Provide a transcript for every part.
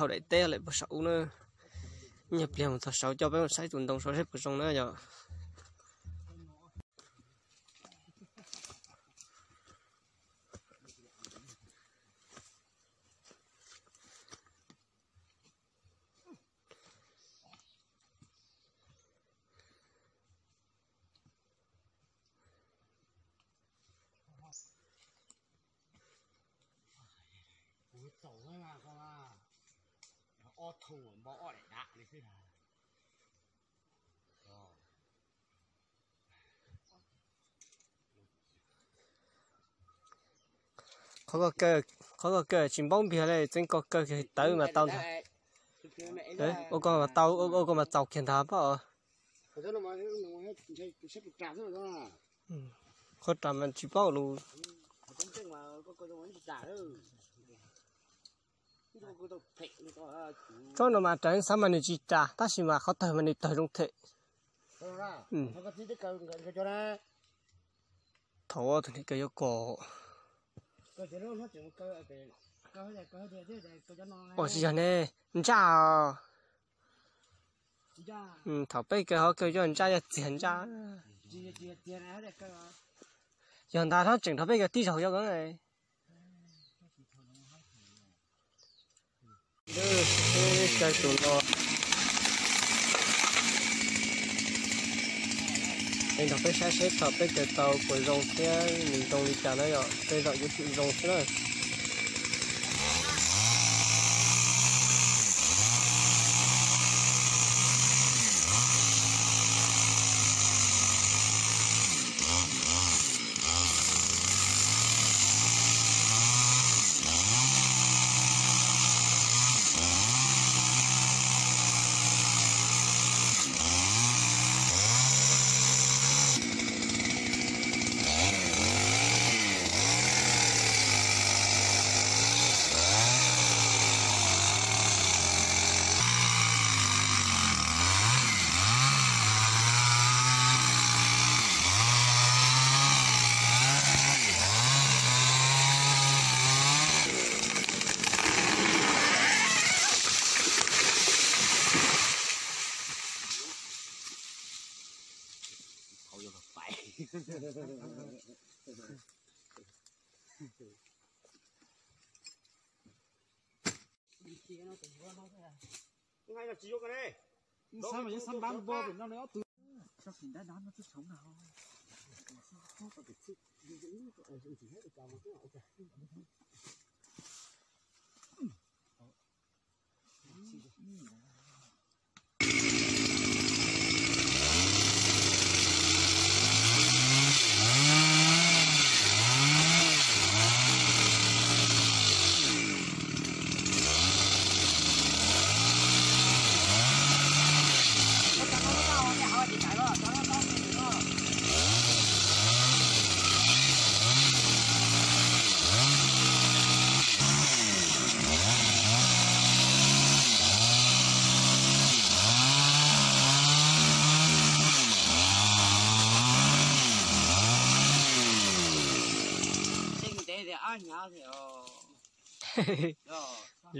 Daim teb lawm puag saum ub na. Ib nyuag pliag mus txog saud coj peb mus saib tus ntoo saud seb puas zoo na yom. Qhov ko kaw tsis npaub npiag li, txeeb ko kaw kiag tawv mas tau ntag. Ua ko mas tau, ua ko mas txaus kiag ntag pab os. Qhov ras mas tsis paub lus. Tsob no mas raws xav mas nws tsis ras tab sis mas qhov tawg mas nws tawg zoo them. Thaum tus niam kaw yuav kom. Ua tsis yog ne, ntsaj os. Thaum peb kaw hov kaw coj ntsaj yog txiag ntsaj. Yog ntag, tseem nrog peb kaw tib zaug yog. Kaw tus no, peb nrog peb saib seb thaum peb kaw tau puas zoo thiab nws zoo li cas na yom, tej zaum yuav tsum zoo xwb na.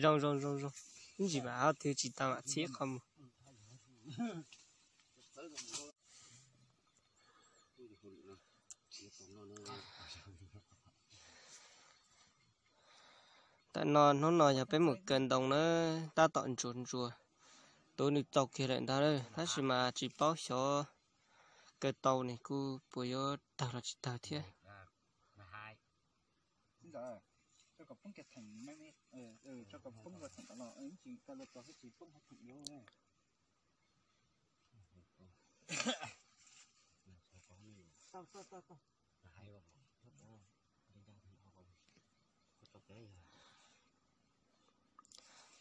Zoo zoo zoo zoo. Ib ntsis mas ho twb tsis tau mam txhib qhov mus. Tam no hnub no yog peb mus kaw ntoo na, tab tom ntsuas ntsuas, tus nws txaus kiag lawm ntag, tab sis mas tsis paub xyov kaw tau nws kuj puas yuav tawg los tsis tawg thiab.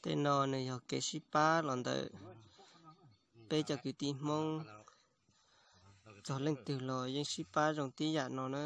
Tej no nws yog kev sib pab los ntawm peb cov kwv tij Hmoob, txog leej twg los yeej sib pab zoo tib yam no na.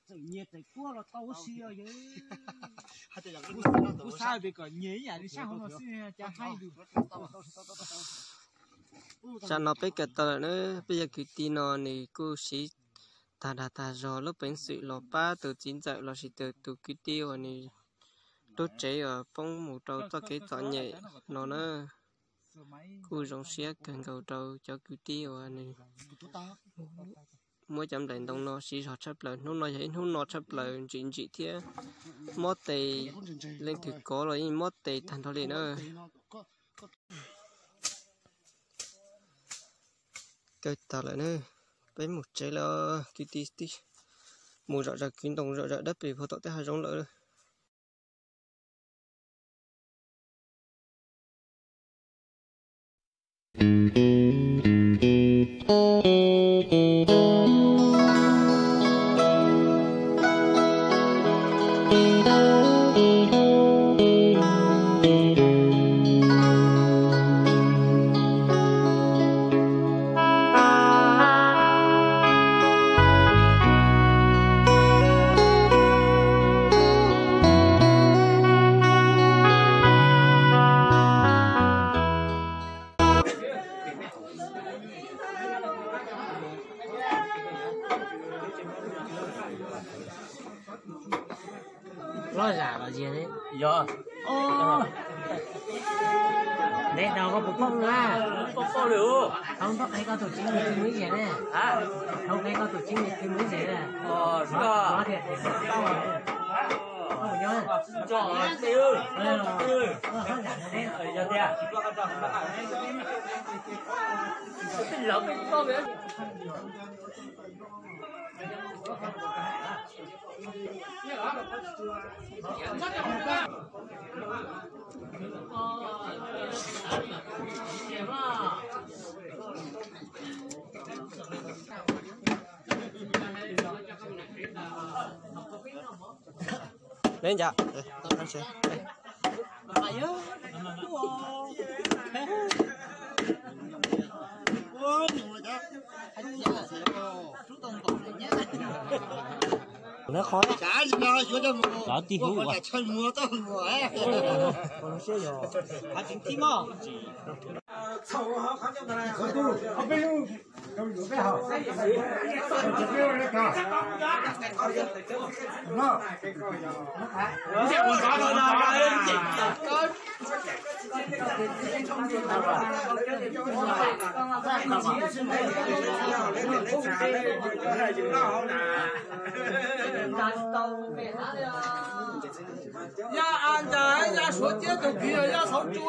Txawm nyias txawm quaj los tau ua si os yawg. Kuv xav tias kom nyias ib yam li sab hauv no xwb cas haib yus. Tsam no peb kawm tau lawm na, peb cov kwv tij no nws kuj siv tag dag tag zog lub peev xwm los pab tus txiv ntxawm lossis tus kwv tij uas nws rub tsev uas poob mus rau txoj kev txom nyem no na. Kuj zoo siab kawg nkaus rau cov kwv tij uas nws muab cov nplaim ntoo no siv zog tshaj plaws. Hnub no yog ib hnub no tshaj plaws ntsim ntsim thiab mob tes, leej twg kov los yeej mob tes tag nrho li na. Kawg tas lawm na, peb mus tsev lawm, kwv tij tij mus zom zaws kwv ntoo zom zaws dab pem puag tom tej hav zoov lawm. Loj zam los ziag li. Yog. Ntev dhau koj puas paub na? Paub paub li. Thaum koj qhia koj tus tseeb mus ib zes na. Thaum qhia koj tus tseeb mus ib zes na. Yog tiag. Neb nca. Cov tij hub ua. Yaj As Ncas, Yaj Suav Ciab tus kwv yog Yaj Xauv Tsu,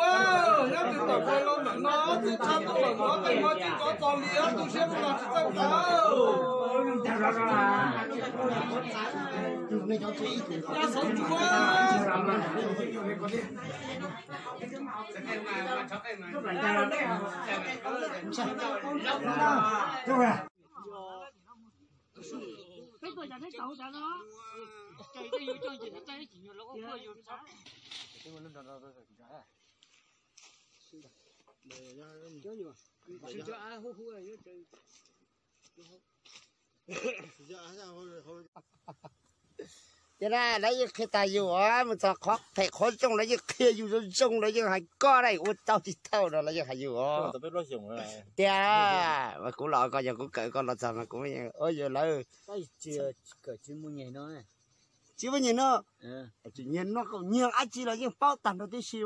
nyob twg tom kawg los ntawm no, twb tshaj tuaj lawm, muab tej hmo tsis kov txog li, ob tug siab kuj los tsis txawj tawm. Yaj Xauv Tsu. Ces na lawv yeej qhia tas yus os, mus txog qhov phem qhov zoo lawv yeej qhia yus zoo zoo, lawv yeej hais koj na, ua tau tsis tau no lawv yeej hais yus os. Tias mas kuv los ko yog kuv kawm koj los txog mas kuv ua yog lawv tsis muaj nyias no, nyias no nyias dab tsi los yeej paub tag nrho tib si.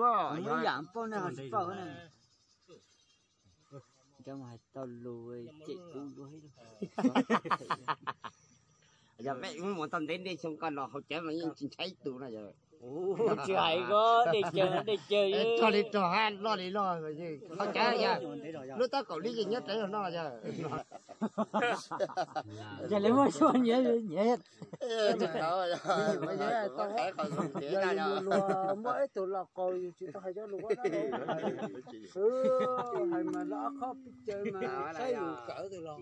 Yog peb mus tau ntev ntev xyoo koj los haus cawv mas yeej tsis ntshai ib tug no yog. Tsis hais koj dej cawv dej cawv, txog li rog hab loj li loj, haus cawv yog lub taub kaum li yeej nyob rawv no yog. Ces lawv muaj suab nyiav nyiav. Muaj ib tug los qaus yus tsis tau hais cov lus, hais mas lawv ob khob pib caw mas saib yus kawm tus los.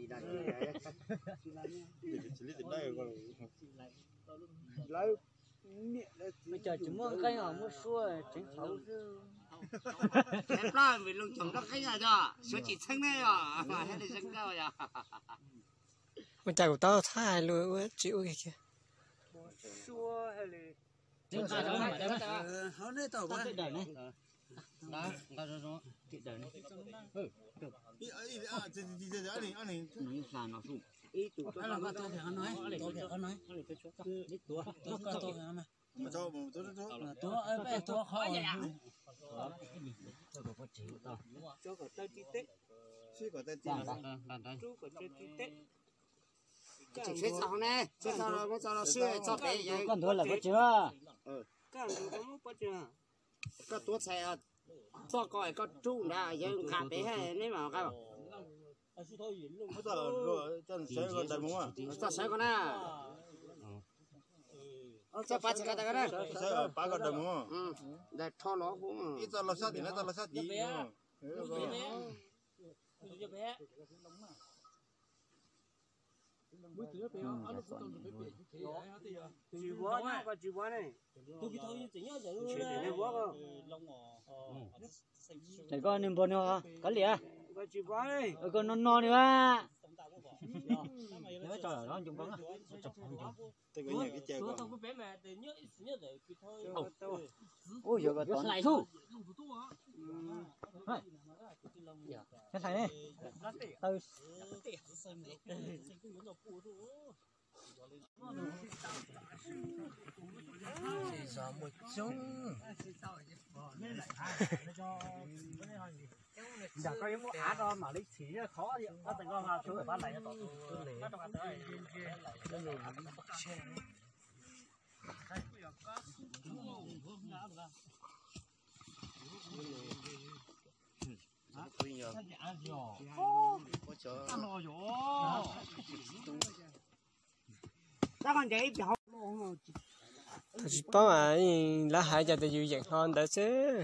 Lawv cov tsis muaj nqeeb os, muaj suab tseev txhauv xwb. Plab vim loo tsoom nroj nqeeb os, yog suav tsis txheeb ne os, thiaj li zoo nkauj yog. Ua cas kuv tau txhab hais lus ua tsis ua kiag. Koj ntuav lawm koj tsis, koj tuav txhais txoj ko koj rub nrad yawg nqa pem neb mam nqa. Txoj sawv ko na. Txoj pab txhais ko tas ko na. Pab ko daws mus. Daws rho los ib txoj los sab tim na, txoj los sab tim. Tsis vov, koj tsis vov ne. Tsis vov koj. Ces koj nws npog nws os, koj liam. Koj tsis vov ne. Koj no no nws a. Ui, yog koj tod. Hlais ne. Taw. Zos muaj coob. Nram koj yuav muab av rau mam li txhim khov, ob txhais ko mas tsuav pab lais tom tus. Tsis paub mas lawv hais cas tus yus yeem hlo ntawd xwb.